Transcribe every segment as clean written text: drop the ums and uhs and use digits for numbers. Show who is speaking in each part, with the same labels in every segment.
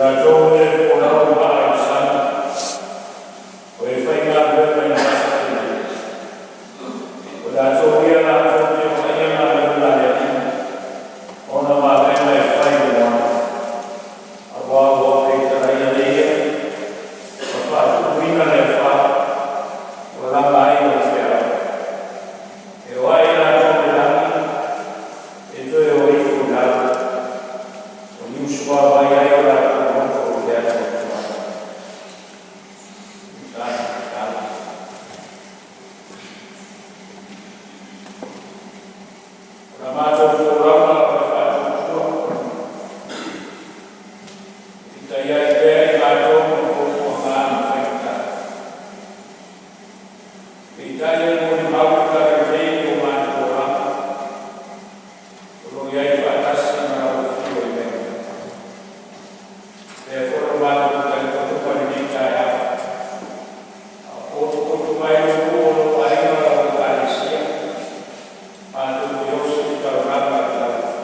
Speaker 1: Latou e folau vaa i le sami, o e faigaluega i vasa tele, o i latou ia latou te vaaia galuega a le Alii, ma ona vavega e fai i le moana, aua ua fetalaia e ia ma faatupuina le afa ua laga ai lau feau. E oo ae i latou i le lagi, e toe o ifo i lalo, ua liusuavai ai o latou loto i le atuatuvai. O la matou folauga o le faatuatua e fitaia ai pea i matou ma puapuaga ma faigata. Peitai e molimau le talalelei i o matou olaga, o lo o i ai faatasi ma lau afio i lagi. O lea foi lo matou talitonuga i lenei taeao, a o potopoto mai le nuu o lou aiga ma lau Ekalesia, matou te osi i le taulaga i lau afio.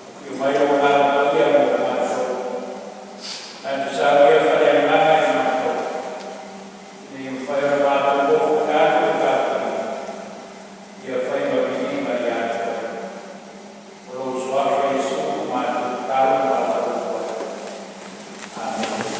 Speaker 1: Afio mai lou Agaga Paia mo matou, na te saunia faaleagaga i matou, ina ia mafai ona matou ofoina atu le tapuaiga, ia fai ma viiga ia te Oe. O lou Suafa Iesu ua matou tatalo ma faafalafau atu ai. Amene.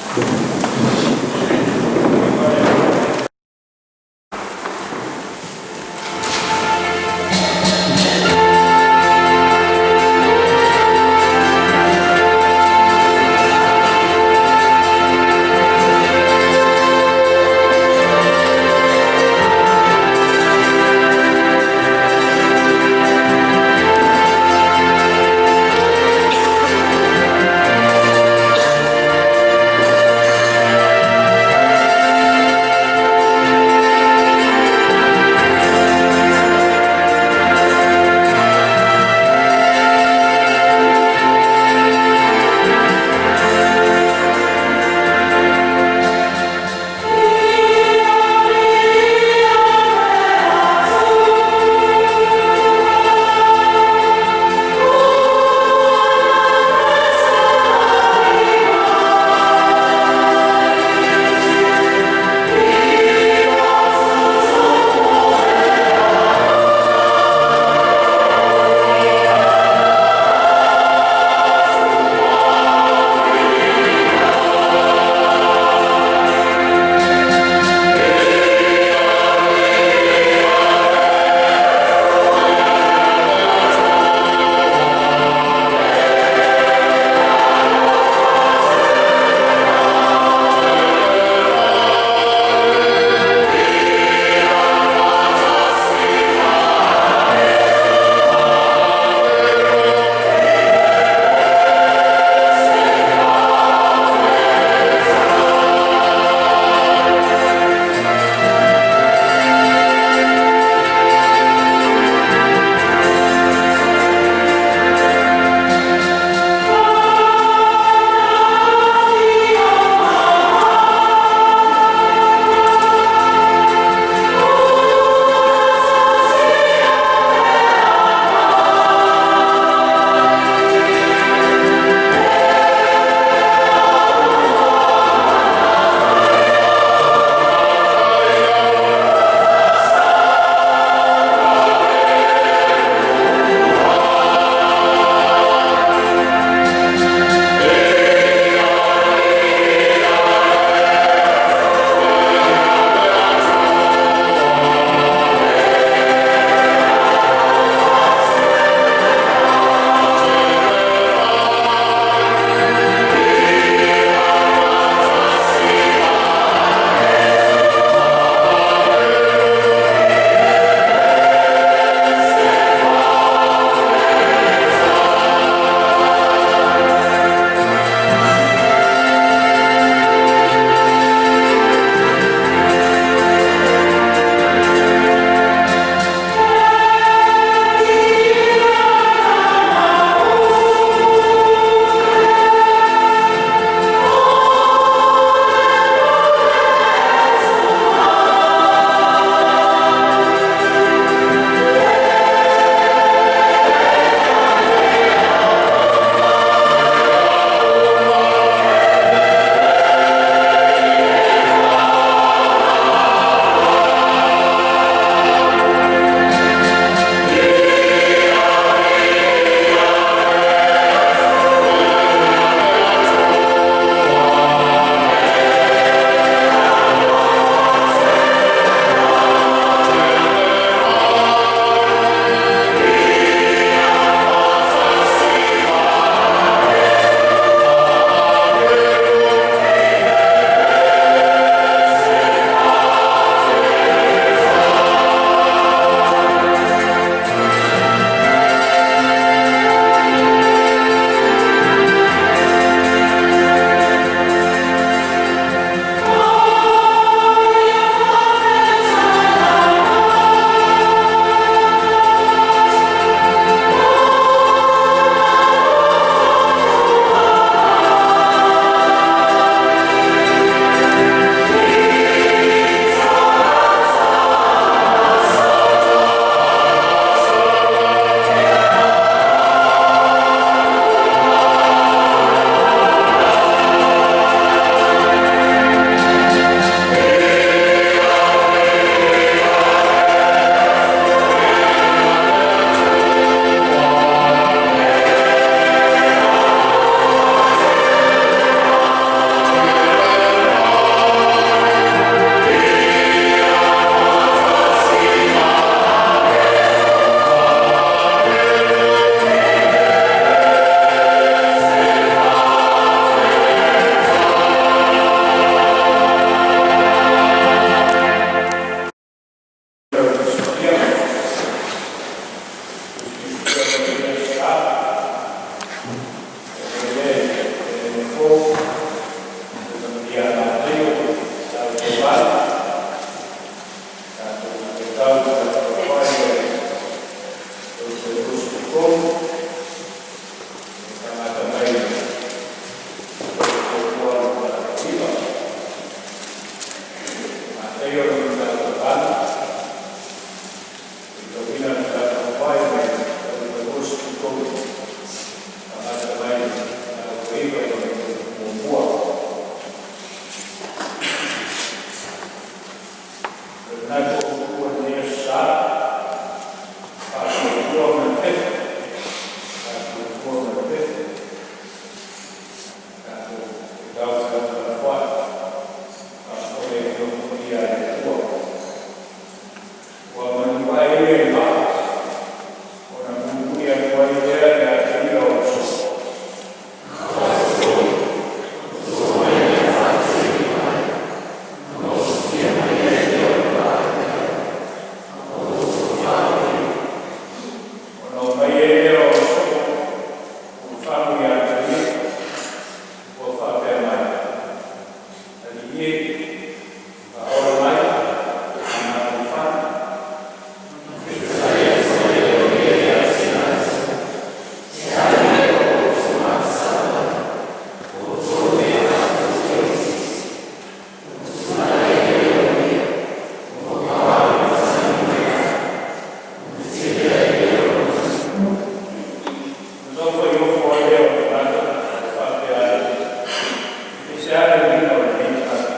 Speaker 1: Se a le uiga o lenei tala?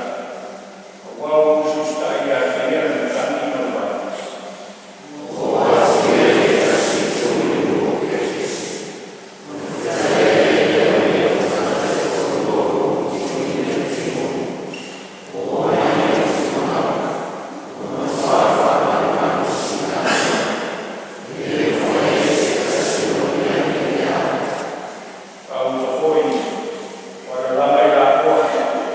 Speaker 1: Auā ua musumusutai ia te ia le matagi ma le vai.” A ua foi ua lalaga i lapoa.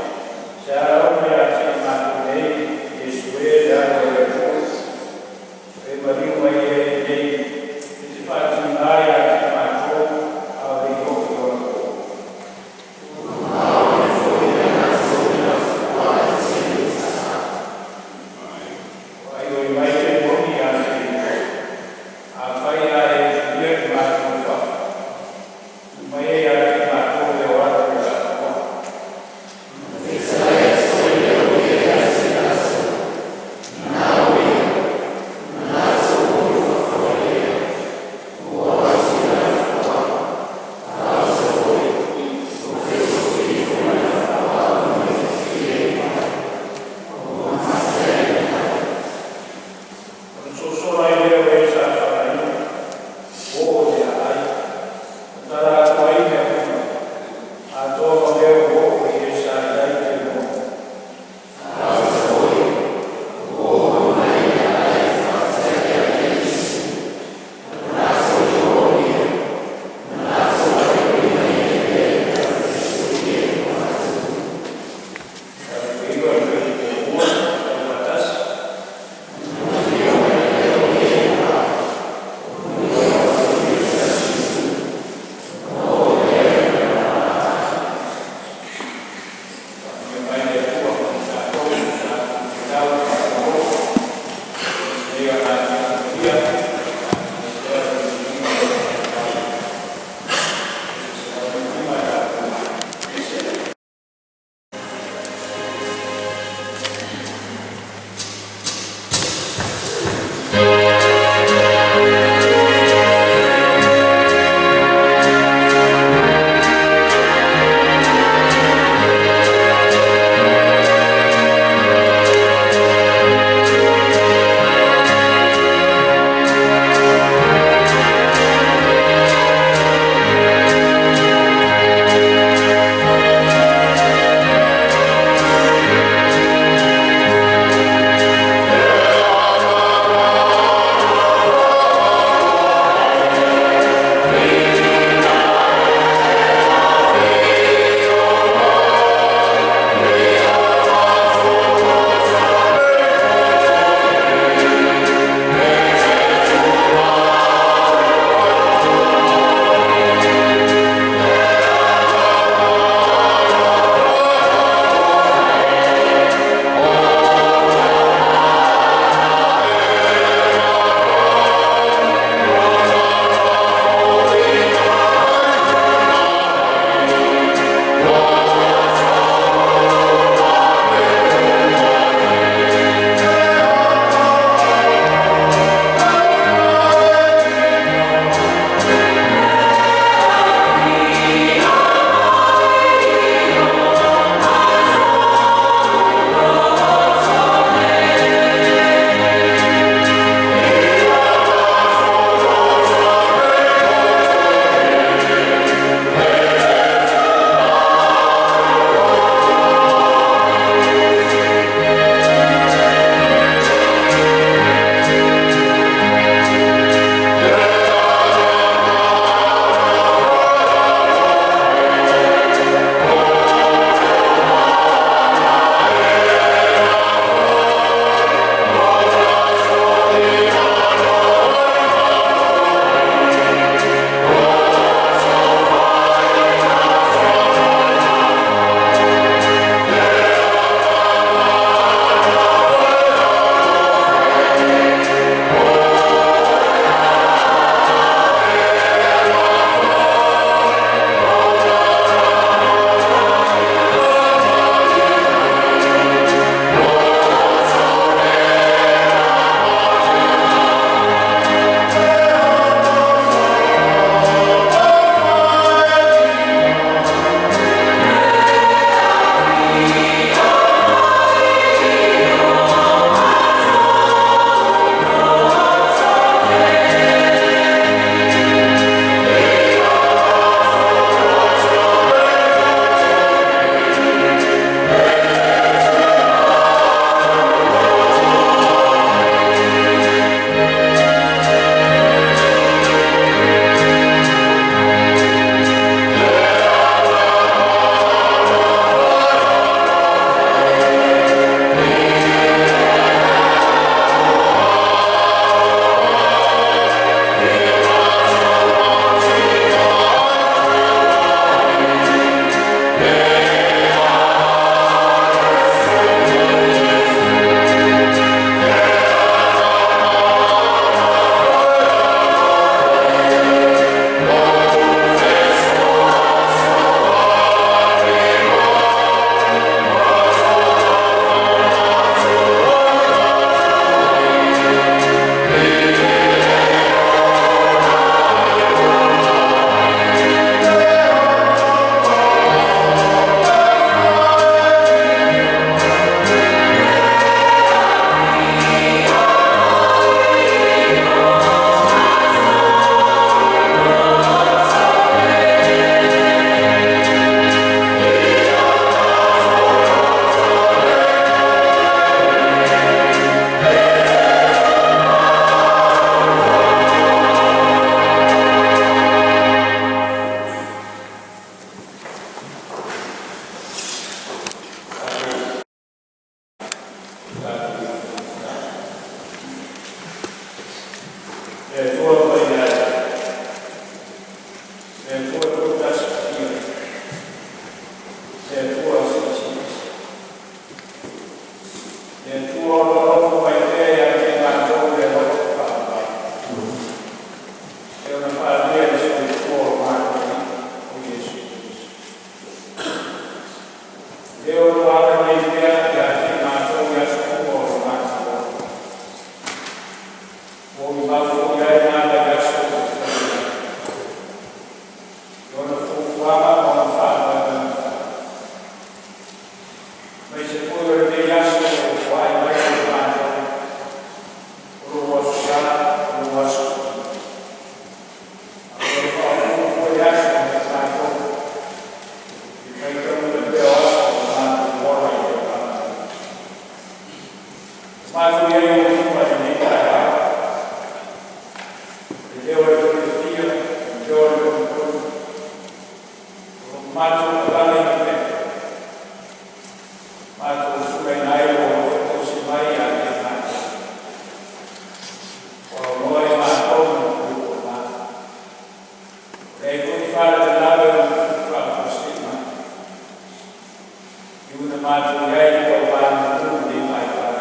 Speaker 1: Liu na matou i ai i le tauvanumanu i lenei vaitau,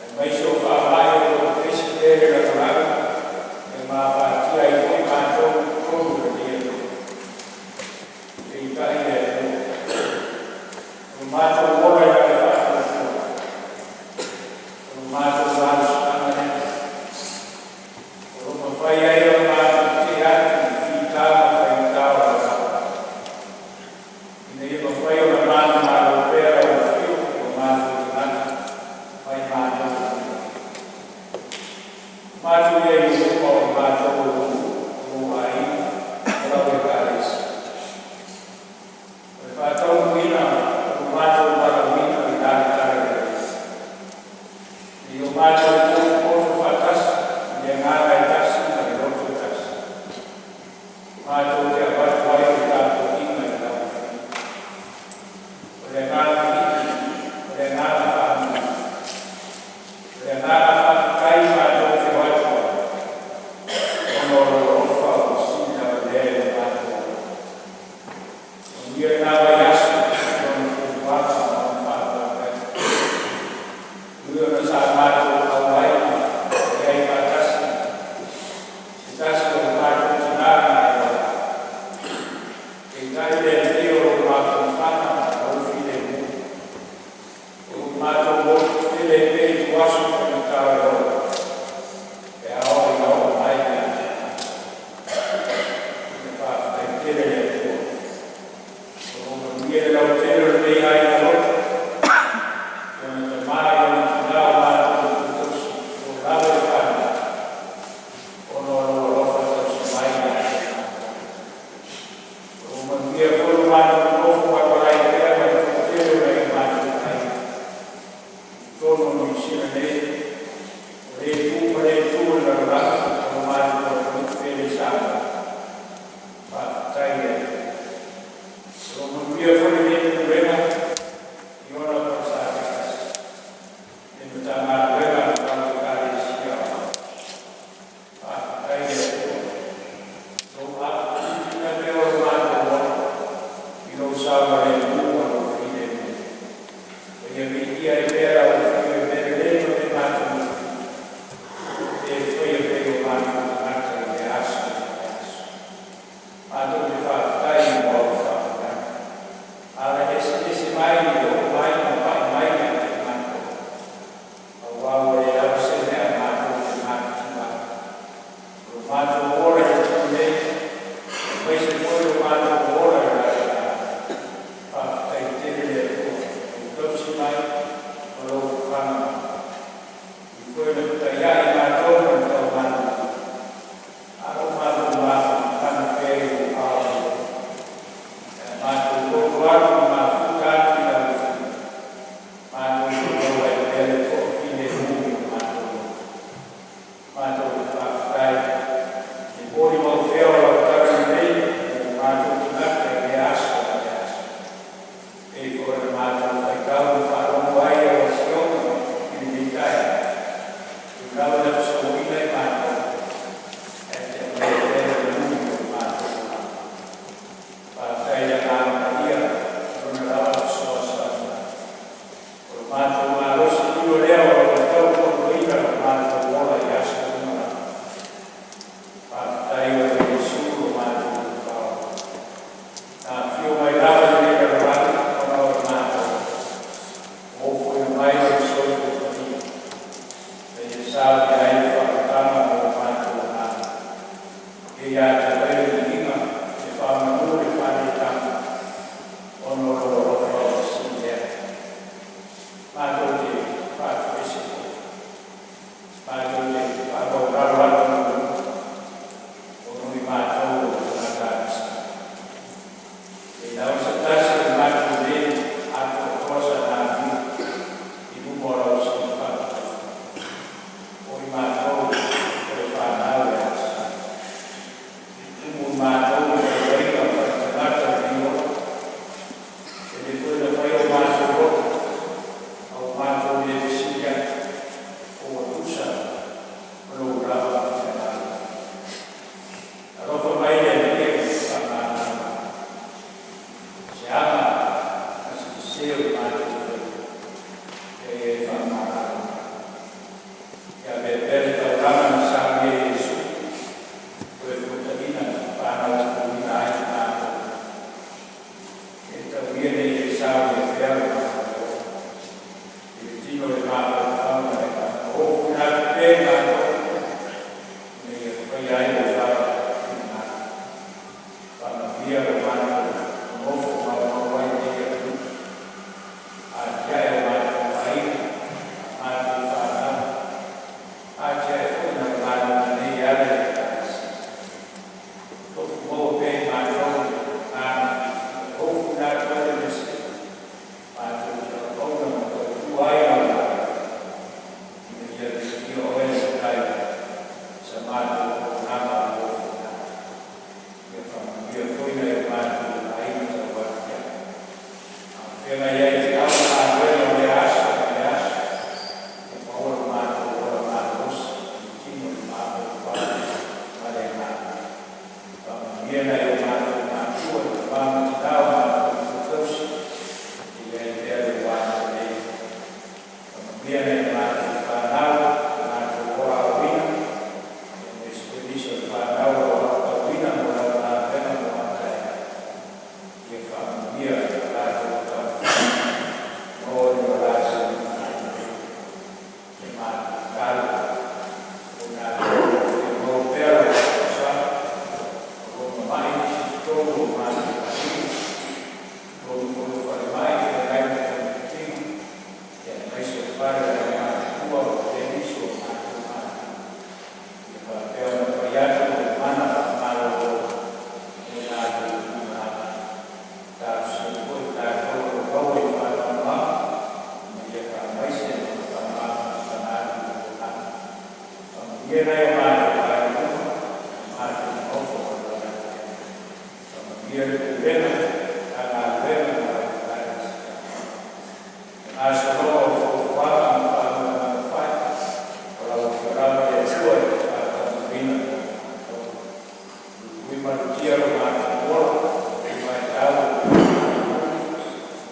Speaker 1: aemaise o faamai o lo o pepesi pea i le lalolagi e mafatia ai foi matou i totonu o lenei atunuu. Peitai le Atua, o lo matou ola i lale faatuatua, o lo matou malosiaga lea, o lo o mafai ai ona matou tetee atu i fita ma faigata o le olaga, ina ia mafai ona manumalo pea lau afio i o matou tagata ma i matou o nuu. Ua matou i ai i luma o matou o nuu, o lou aiga, ma lau Ekalesia. O le faataunuuina o lo matou valaauina i la le Talalelei, ina ia o matou potopoto faatasi i le agaga e tasi ma le loto e tasi, matou te avatu ai le tapuaiga i lau Afio. O le agaga vivii, o le agaga faamuli, o le agaga faafetai matou te o atu ai, ona o lou alofa ua sili lavalea i lo matou ola. Manuia lena vaiaso i ona fuafuaga ma ona faamoemoega. E ui ona sa matou auai ma i ai faatasi i se tasi o matou tina na e ola, peitai le alii o lou mafanafana ma lou filemu o lo o matou loto tetele ai pea i ituaso faigata o le ola pe a oo ina oo mai ia te matou. Faafetai tele i le Atua. O lo o manuia le lautele o lenei aiga lotu, i ona tama, i ona tina, o matou matua tausi, o lo o lava le fanau, ona o lou alofa tausi mai ia te matou. O lo o manuia foi lo matou nonofo paepaepae pea ma le toatele o nai o matou aiga i totonu o Niu Sila nei, o lea itu ma lea itu o le lalolagi, o lo matou atunuu pele Samoa. Faafetai i le Atua. O lo o manuia foi lenei Pulega i ona falesa taitasi, le Matagaluega a lau Ekalesia Aoao. Faafetai i le Atua i lou aputiputi mai pea o lo matou ola i lou saogalemu ma lou filemu, ina ia viia ai pea lau Afio i mea lelei ma mea matagofie e faia pea e o matou tagata i lea aso ma lea aso. Matou te faafetai mo au faamanuiaga, ala eseese mai e oo mai ma pai mai ia te matou, auā ua le lava se mea matou te matitiva ai. O lo matou ola i le tino nei, aemaise foi lo matou ola i la le lalolagi. Faafetai tele le Atua i lou tausi mai ma lou fafaga mai. Ui foi ina fetaiai matou ma le taumalumalu, a o lo matou mafanafana pea i ou ao alofa. Pe a matou loto atu ma mafuta atu i lau Afio, matou te maua ai pea le toafilemu i o matou loto. Matou te faafetai i le molimau pea o lau talalelei mo matou tagata i lea aso ma lea aso. E pei foi ona matou faitau ma faalogo ai i au afioga i lenei taeao, ua lava le fesouaina i matou, ae te aumaia pea le manu i o matou olaga. Faafetai i le Agaga Paia. sese o le matou faiva, ina ia e faamagalo mai. Ia avea pea le taulaga na saunia e Iesu, Toefuataiga na faanautuina ai i matou, e tau ia ina ia e saunia pea lo matou ola i le tino, le mafaufau ma le agaga. Ofuina atu pea i matou ina ia faia ai Lau finagalo. Faamanuia lo matou nonofo maumau ai i lenei atunuu. Atiae o matou aiga, matou fanau, atiae foi lau galuega nei e ala i le Ekalesia. Tofu maua pea i matou le agaga fiafia e ofuina atu ai le Mesia, matou te auauna ma tautua ai lau galuega, ina ia viia Oe le Matai i sa matou auaunaga o lo o ofuina atu. Ia faamanuia foi nai o matou aiga tauatiae. A o feagai ai i feau ma galuega o lea aso ma lea aso, ia maua lo matou ola malosi i le tino, le mafaufau ma le agaga. Faamanuia nai o matou matua, tamā ma tinā o matou tausi, ia i ai pea le ua agalelei. Faamanuia nai a matou fanau na latou ola aoina, aemaise foi nisi o le fanau o lo o aotauina mo lau galuega mo a taeao. Ia faamanuia i latou taumafai maua ni o latou lumanai lelei. Le matou tatalo o i latou o lo o fia maua pea lau faasoasoaga, o lo o mamai nisi i totonu o matou aiga, totonu foi o falemai feagai ma togafitiga, aemaise o fale o aumatutua o i ai nisi o matou matua. Ia faapea ona pai atu le mana faamalolo mo i latou tuuina atu. Talosia foi i latou o lo o maua i faanoanoaga, ina ia faamaise ma faamafanafana atu i le agaga. Faamanuia nai o matou aiga uma, matou nonofo ma le atiae. Faamanuia le pulega Matagaluega ma lau Ekalesia. Le gasologa o fuafuaga ma faamoemoega fai, o lau Afio lava le Atua e te faataunuuina mo i matou. Puipui malutia lo matou ola i vaitau o faama'i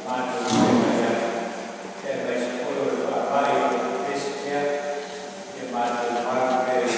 Speaker 1: matou feagai ai, aemaise foi o le faamai o lo o pepesi pea, ia matou malu pea i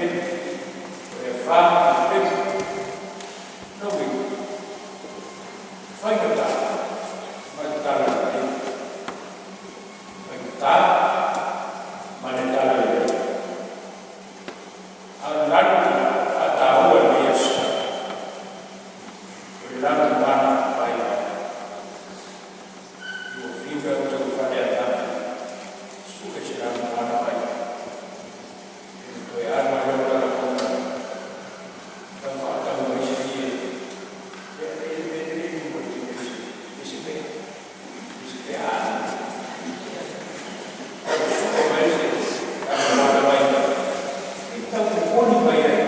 Speaker 1: peni, o le afa ma le peni. O lona uiga, e faigata ma le tala lelei. Faigata ma le tala lelei. A o le lanu faataua i lenei aso Sa, o le lanu vaivai. Ua fiu e taumafai ananafi e sue se lanumaana vaivai. Ona toe alu ai lea o talatalanoaga tau faatau mai se ie e le lelei i se pea, i se pea a sue mai se lanumaana vaivai e tau momoli mai ai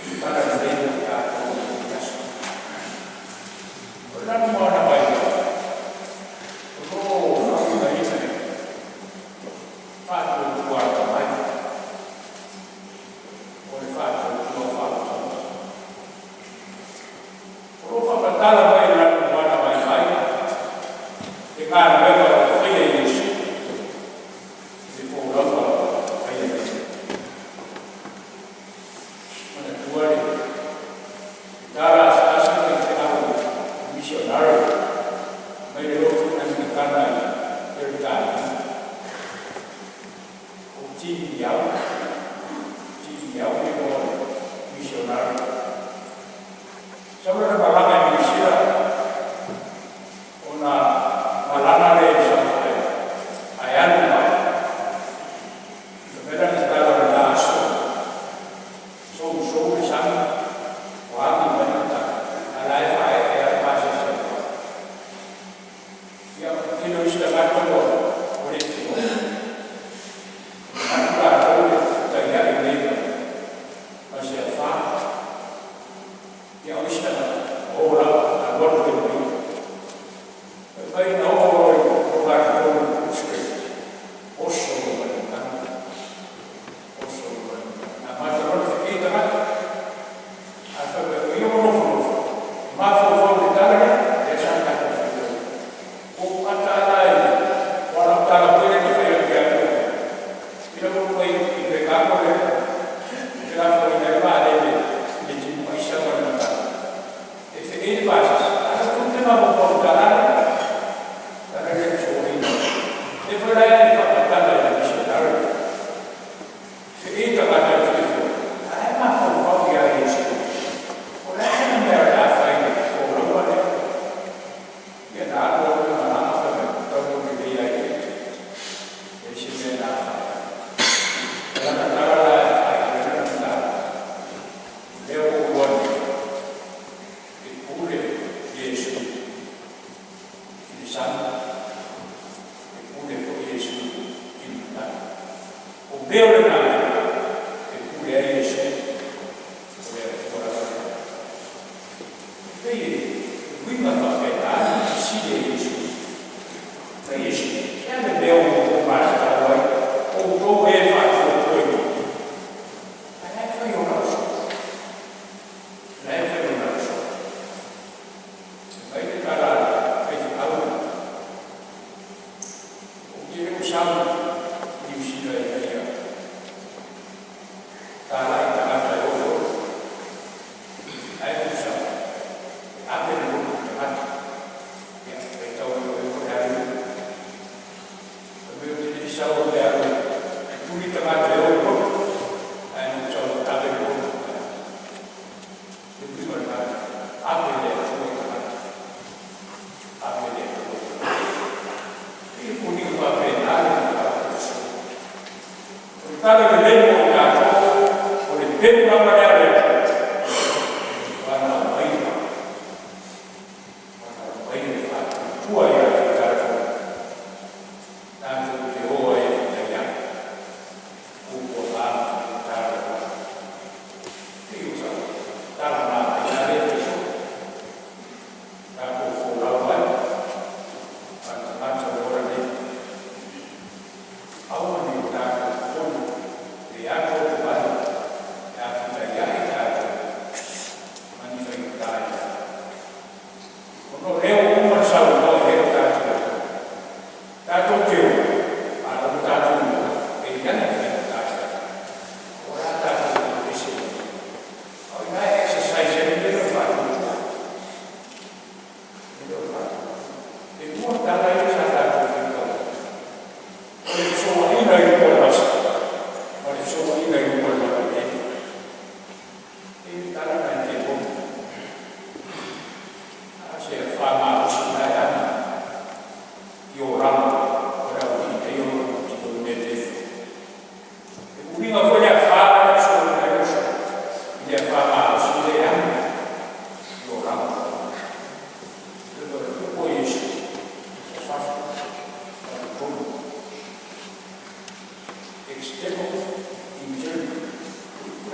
Speaker 1: le tala lelei mo tatou i lenei aso. O le lanumaana vaivai o lo o faauigaina e faatuatua atamai, o le faatuatua faautauta'a. O lo o faamatala mai e le lanumaana vaivai le galuega ua faia e Iesu i le folauga ua faia nei. Manatua le tala a se tasi faifeau misionare mai le lotu Angilikana i Peretania, o Tini Iau. Tini Iau le igoa o le misionare. Sau lana malaga i Niu Sila ona malaga lea i le saofai ae alu i vaa. Fai mai lana tala o lena aso, sousou le sami ua agi mai matagi a o la e faaee lava le pasese a le vaa. Ia, o le tele o isi tagata ua le feoi, manatu latou e fetaiai nei ma se afa. Ia, o isi tagata ua o lava alualu ai ma ia. Fai mai na oo loa i le ogatotonu o Cook Strait, oso loa ma le matagi, oso loa ma le matagi, amata loa ona feei tagata. Ae fai mai o ia ua nofonofo mafaufau i le tala lea, lea sa tatou faitauina. Ua ou ata lava la i le aua o lau tala foi lea na fai atu ia te oe, ina ua ou i Pegago lea na felafoaiina ai le vaalele i le timu aisa ma le matagi e feei le pasese, ae aua tou te mafaufau i le tala lea, le tala lea o le soaina. Lea foi la e faamatala e le misionare, feei tagata i le fiafia, a o la e mafaufau ia Iesu, po o le a sina mea o le a fai i le folauga lea. Ia na alu alu le malaga, fai mai ua taunuu lelei lava i Peta, leai se mea na afaina ai. O lana tala la e faaiu ai lana mataupu, o lea ua ou iloa nei, e pule Iesu i le sami, e pule foi Iesu i le matagi. O mea o le natura e pule ai Iesu, o le Atua lava lea. E pei e uiga faapena le fesili a Iesu. Fai mai Iesu, se a le mea ua outou matatau ai, o outou e faatuatua i tino, ae la e fai o lau so'o, la e fai o lau so'o. Fai mai le tala a le faifeau lea, ou te le o sau i Niu Sila ina ia talai tagata e o ae ou sau e ave le loto i tagata. Ia, faitau mai oe po o le a le upu. Fai mai ou te le i sau e alu e tuli tagata e o i lotu, ae na ou sau e ave le loto i tagata. Le uiga o lena tala, ave le Atua i tagata, ave le Atua i tagata. E pei e foliga faapena le mataupu i le aso. O le tala lelei mo i tatou, o le peu lava lea a le Atua, ua na aumaia, ua na aumaia le faatuatua ia te i tatou, tatou te o ai e fetaiai upu aga ma faigata o le lalolagi. Pei o sau tala manaia lea e fai soo, tatou folau ai ma le tagata o le ola nei. Aua ne i o tatou popole pe atu atu ai pe a fetaiai.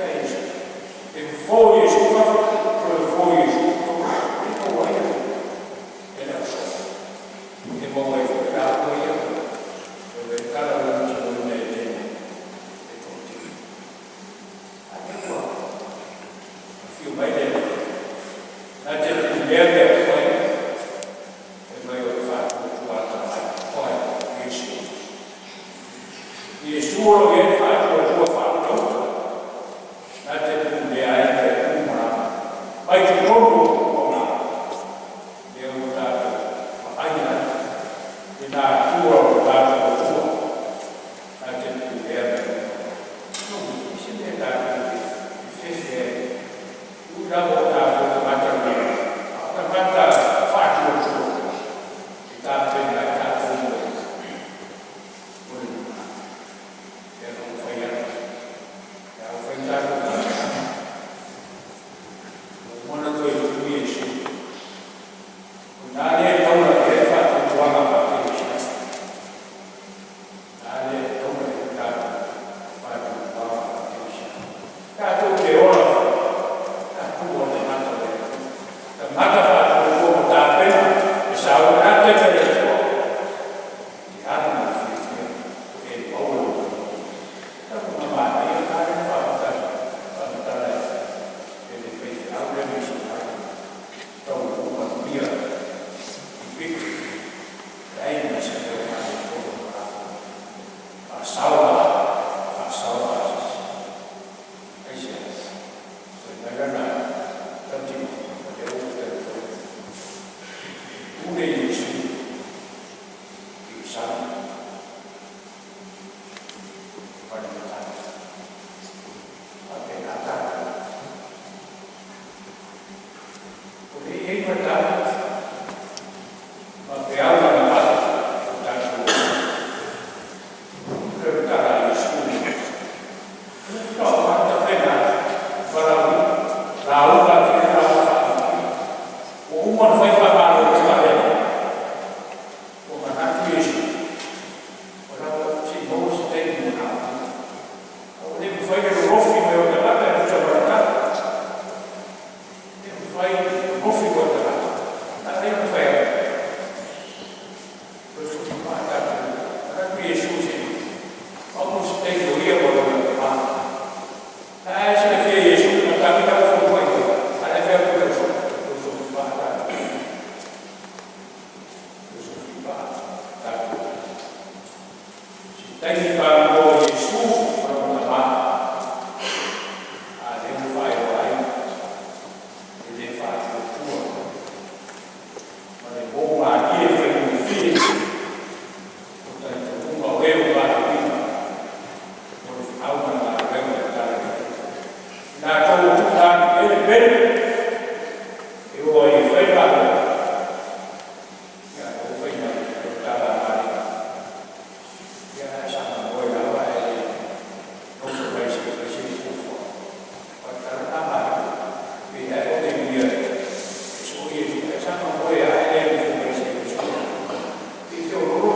Speaker 1: Ia Iesu. E fofo Iesu i fafo, toe fofo Iesu i totonu. E maua ai e le ausoa. E maua ai foi lauga ia. O le tala ua tinoina e tele e toatele. A lea ua afio mai le Alii, na te pulea mea uma ia, fai mai o le faatuatua atamai. O ai? Iesu. Iesu o lo o i ai le faatuatua faautauta, na te pulea ai mea uma lava mai totonu o na lea ua tatou vaaia ai le natura o le tatou Atua na te pulea mea uma. No, se mea tatou te fefe ai, ui lava o tatou tagata lelei, a o tagata faatuatua e tapena ai tatou mo le lumanai. Lea na ou fai atu, e a fai tatou tapenaga, ua uma ona toe tuu Iesu. O i ina lea e taula i ai le faatuatuaga faakerisiano. Na lea e taula i ai tatou faatuatuaga faakerisiano. Tatou te ola tatou o tagata o le Atua, tagata faatuatua ua tapena e sauni. O le a le taimi a le Atua? E te alu ma le fiafia ua e maua lou manuia. Tau ina manaia lena lea na faamatala e le faifeau lea misionari taunuu manuia i Fiti, leai ma se mea o faaletonu ma latou. Faasao lava, faasao lava asiasi. Aisea? Fai mai lana tautinoga, o lea ua ou talitonu e pule Iesu i le sami ma le matagi. Faapena tatou. O le i ai matagi ma peau lagalaga o tatou le matala a Iesu. O le tapena atu valaauina lauga atu le lauga faamanuia. Ua uma ona fai faamalologa a le Alii. Ua manatu Iesu, o lava se i maua se taimi manaomia. Ua le mafai le lolofi mai o tagata e tusa ma le tala. Le mafai le lolofi mai o tagata. A lea na fai atu. O se tatou manatu Iesu se i maua se taimi o ia ma lona Tama. La e silafia e Iesu le matagi la ua fotuai mai, a o la e fai atu i le ausoa, tausofi maa tatou. Tausofi maa tatou. Se taimi faamuo o Iesu ma lona Tama, a lea ua faailoa ai e le faatuatua ma le moumalie faigofie o talitonuga o e ua valaauina mo le feau ma le galuega o le Tala Lelei. Latou ua tuuina atu i ai le pele e o ai e fai le galuega, ia lea ua fai mai o le tala a Maria, ia ae saga moe lava ae le nofo mai se i fai se fuafuaga. O le tala lena a Maria, pei ae otegia e soo Iesu, ae saga moe lava ae le nofo mai se i fai se fuafuaga. Pei feoloolo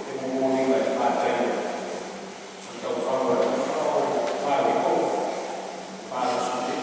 Speaker 1: le momoliga i le matai o le taufaga o le o Maria o malosi nei.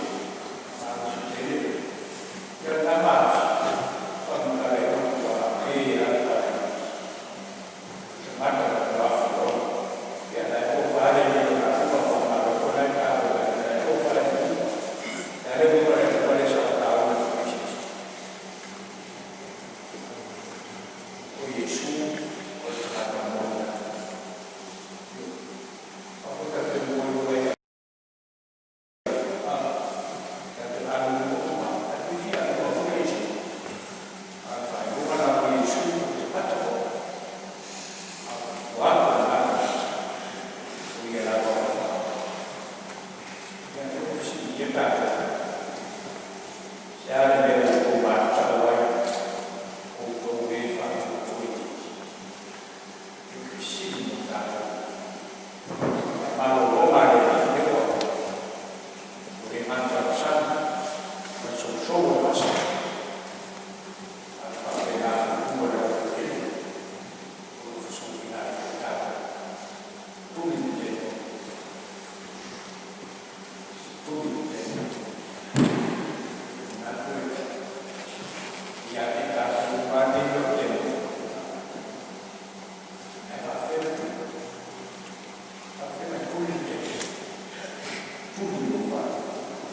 Speaker 1: Tuli lou faatuatua,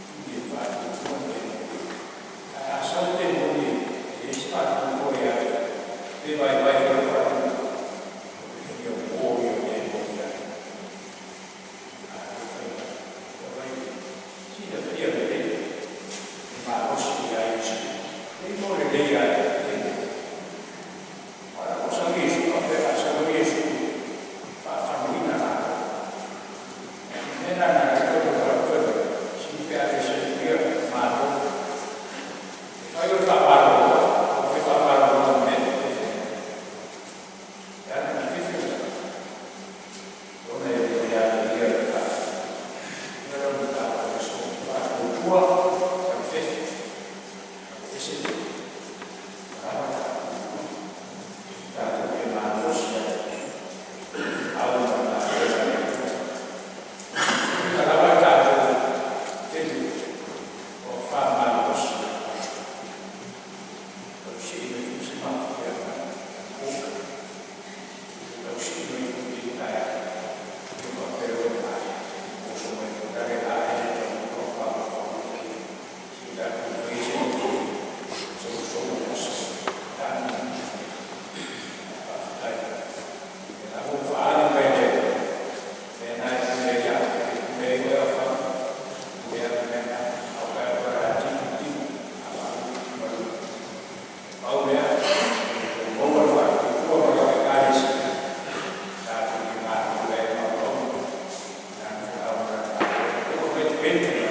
Speaker 1: tuli e le faatuatua le temoli. Ae a sau le temoli e leai se faatuatua ia te oe, pe vaivai foi lou faatuatua, o le fia uo ia o temoli ia te oe. A o lea ua fai mai, fai mai, silafia lelei le malosi ia Iesu, e iloa lelei lava e temoli. Aua o sau Iesu faapea a sau loa Iesu e faafanoina latou. O le mea lena na ala ai ona ou fai atu, sili pe aveese atu ia matou. E fai oe faamalolo, ae ua fai faamalolo ma mea e fefe ai. E ala ona fefe o le tagata, ona e le amia e le faatuatua. O le mea lea o le mataupu o le aso, faatuatua ma le fefe, aveese le fefe, ua lava le faatuatua. Tatou te malolosi ai i le feau ma le galuega a le Atua. Ua lava le tatou taimi ua faamalolosi ai. Tau sii mai foi se mafuieaga i le tau sii mai foi i lenei taeao. E faapea loa ona oso mai foi lale ae le tau mafaufau se i tatou faia se loto solosolo i le aso. Tani faafetai. O lena ua faaali mai e le Atua, mea na e pule ai au, e le pule ai oe Aofaga, pule au i mea na. A ou fai atu lava o le a tinu, tinu, a malu, malu. Pau lea, ia maua le faatuatua ma lau Ekalesia tatou te galulue ai ma auauna i lana feau ma lana galuega.